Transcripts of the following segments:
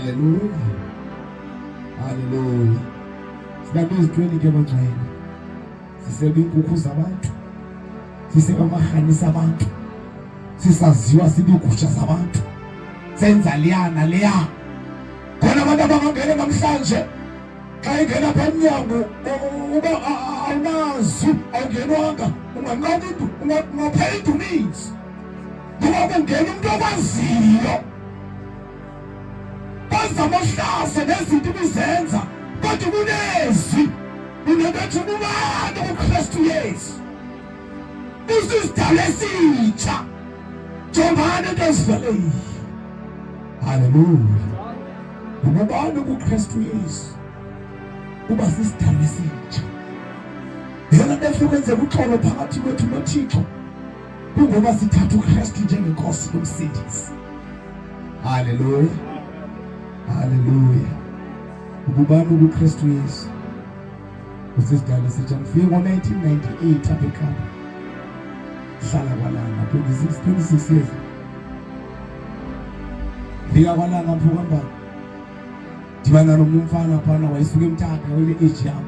Haleluya, haleluya. Silapha ezintweni ke bangcwele, siseba iinkukhu zabantu, siseba amarhanisi abantu, sisaziwa sibiigusha zabantu, senza liya naleya. Khona abantu abangangena namhlanje, xa ingena pha emnyango uba awunazi, awungenwanga, unganqanda into, ungaphela indumiso, ngoba kungena umntu okwaziyo bazama ohlase nezinto ibizenza, kodwa ubunezwi unento ethi ububani kuKristu Yesu, usisidalo esitsha. Jongani into eziveleyo. Haleluya. Ububani kuKristu Yesu uba sisidalo esitsha. Yona nto efike kwenzeka uxolo phakathi kwethu noThixo kungoba sithatha uKristu njengenkosi nomsindisi. Haleluya, haleluya. Ububani kuKristu Yesu usisidalo esitsha. Ngifike ngo-1998 apha eKapa, hlala kwaLanga 26 26 years. Fika kwaLanga mfokambana, dibana nomnye umfana phana, wayesuka eMthatha, wele age yam,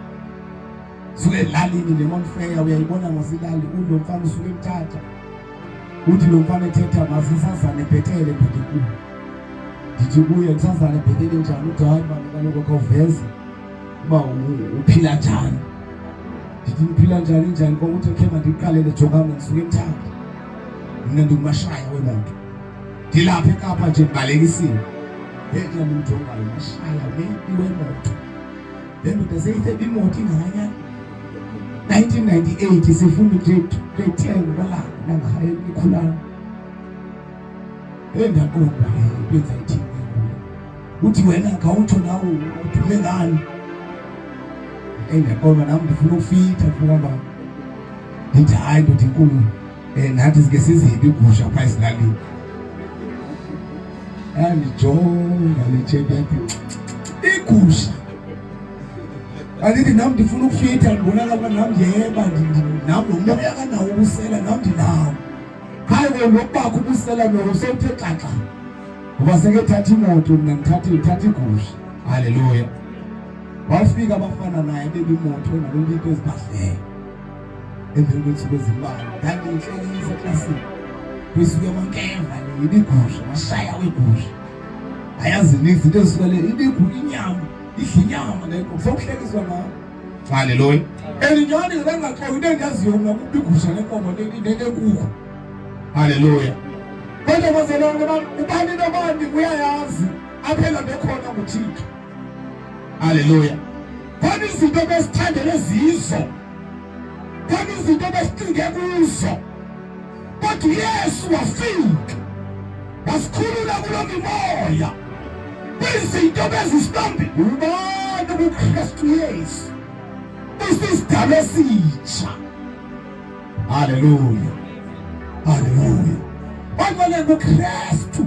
suke elalini neMonfeya, uyayibona ngosilali ulo mfana usuke eMthatha. Uthi lo mfana ethetha, masisazane bhetele ndoda enkulu. Ndithi kuye, ndisazane bhetele njani? Uthi hayi mani, kaloku khawuveze uba uphila njani. Ndithi ndiphila njani njani? Kwakuthi khe mandiqalele, jonga mna ndisuke eMthatha, mna ndingumashaya wemoto, ndilapha eKapa nje ndibalekisiwe. Ngenxa ndimjongayo mashaya wemoto, le ndoda seyithebe imoto ingakanyana. 1998 sifunda grade 10 kwalanga nangahaye ikhulana. Endaqonda le into ithini uthi wena khawutsho nawe udume ngani. Endaqonda nami ndifuna ukufitha mfokamba, ndithi hayi ndoda inkulu, nathi sike sizibe igusha phaa ezilalini. Andijonga le tshepi yathi igusha, andithi nam ndifuna ukufitha, ndibonakala uba nam ndiyeba, nam lo moya kanawo ubusela nam ndinawo. Hayi ke lokubakho ubusela noko sewuthe xaxa, ngoba sekethatha imoto, mna ndithatha igusha. Haleluya. Wafika abafana naye bebimoto nalonto into ezibhadleyo. Emveni kweentsuku ezimbalwa ndandiyintlekisa eklasini, kwisuke amankeva le ibigusha, mashaya wegusha, ayazi zininzi izinto ezisuka le ibigu inyama, idla inyama le sewuhlekiswa ngayo. Haleluya. And nyhani ngangaxoki, into endiyaziyo mna kuba igusha nenkomo nenkukhu. Haleluya. Kodwa bazalwane bam, ubani nobani uyayazi apho elande khona nguThixo. Haleluya. Khona izinto besithandele zizo, khona izinto besicinge kuzo, kodwa uYesu wafika wasikhulula kuloo mimoya kwizinto bezisibambi. Ubani kuKristu Yesu usisidalo esitsha. Haleluya, haleluya. Bangcwele kuKristu,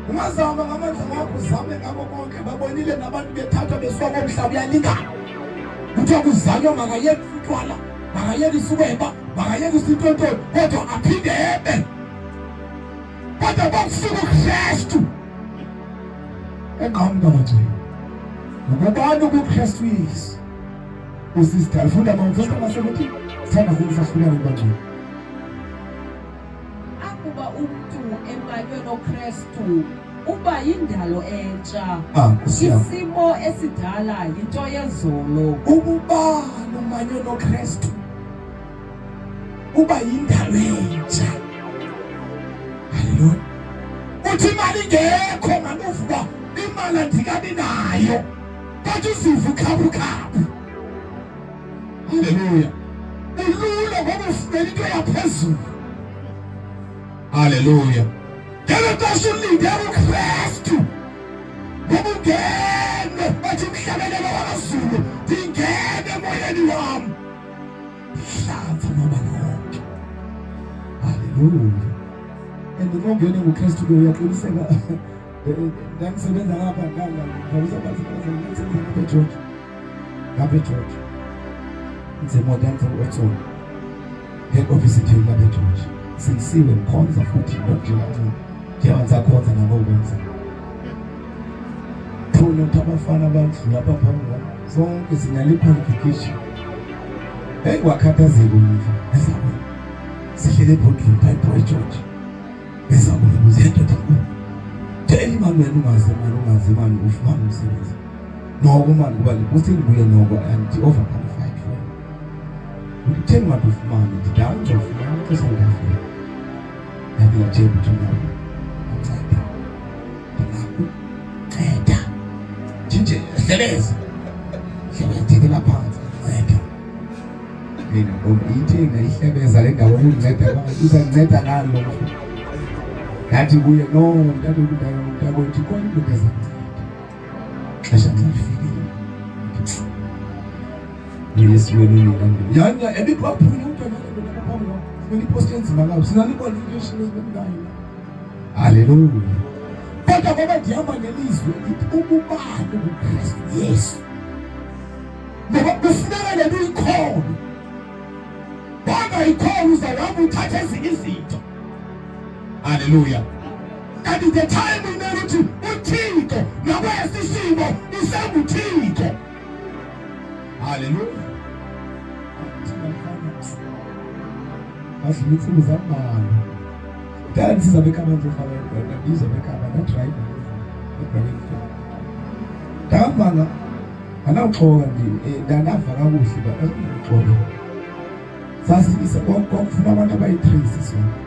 ungazama ngamandla wakho, uzame ngako konke. Babonile nabantu bethathwa besuka komhlaba uyalingana, kuthiwa kuzanywa makayeke utywala, makayeke isukeba, makayeke isintontoni, kodwa aphinde ebe. Kodwa kwakufika uKristu enqamka bangcwele. Ngubani kuKristu Yesu usisidala? Funda mama, verse number 17. Sithanda senisahluleka bangcwele. Akuba umntu emanywe noKristu, uba yindalo entsha. Ah, Nkosi yam. Isimo esidala yinto yezolo. Ububani umanywe noKristu uba yindalo entsha. Haleluya. Uthi imali ingekho manuvuka, imali andikabi nayo, kodwa uziva ukhaphukhaphu. Haleluya. Ulula ngoba ufumene into yaphezulu. Haleluya. Ngelo xesha ulinde uKristu, ngoba ungene, bathi umhlabelelo wakaZulu, ndingene emoyeni wam, hlanza amabala wonke. Haleluya. And uma ungene nguKristu ke uyaqiniseka. Ndandisebenza ngapha, ngavisa bathi ndandisebenza ngapha eGeorge, ngapha eGeorge, nzima ndandiseWatson head office ethu lapha eGeorge. Sindisiwe, ngikhonza futhi, not nje kancane, njengoba ndisakhonza nangoku kwenza. Ndabona ukuthi abafana badlula apha phambi kwam sonke sinale qualification. Heyi, wakhathazeka umva ezabona sihlele ebhodlini phaa eBoy George, ezakubuza yendoda enkulu, theni mani wena ungaze mani ungaze mani ufumane umsebenzi noko mani, kuba uthi ndibuye noko and overqualified for it. Utheni mani ufumane? Ndithi hayi, ndizofumana ixesha likafika. Ndathi lathemba uthi nako anceda, ndingakunceda nje hlebeza hlebeza, thethela phantsi, nceda mina ngoba ithi ngayihlebeza le ndawo yokundinceda, uzandinceda ngani lo mfo? Ndathi kuye, no mntakwethu, ikhona into ezanceda xesha xa lifikile. Yesu wena nina yani ebiphaphula umntwana phambi kwam, iposti enzima kabi, sinalo i-qualification ezibendinayo. Haleluya! Kodwa ngoba ndihamba nelizwi lithi ububani kuKristu Yesu, ngoba kufuneka le nto uyikhona, wangayikhona uzawuhamba uthathe ezinye izinto. Haleluya! Kanti the time imele ukuthi uThixo nakwesi simo usenguThixo. Haleluya! Badlula iintsuku zambalwa, ndandisiza bekhaba, ndizofaka, ndandizwa bekhaba, ndadrayiva ndava, andawuxoka, ndandava kakuhle uba andawuxoka. Sasibisa kwakufuna abantu abayi-three sisonke.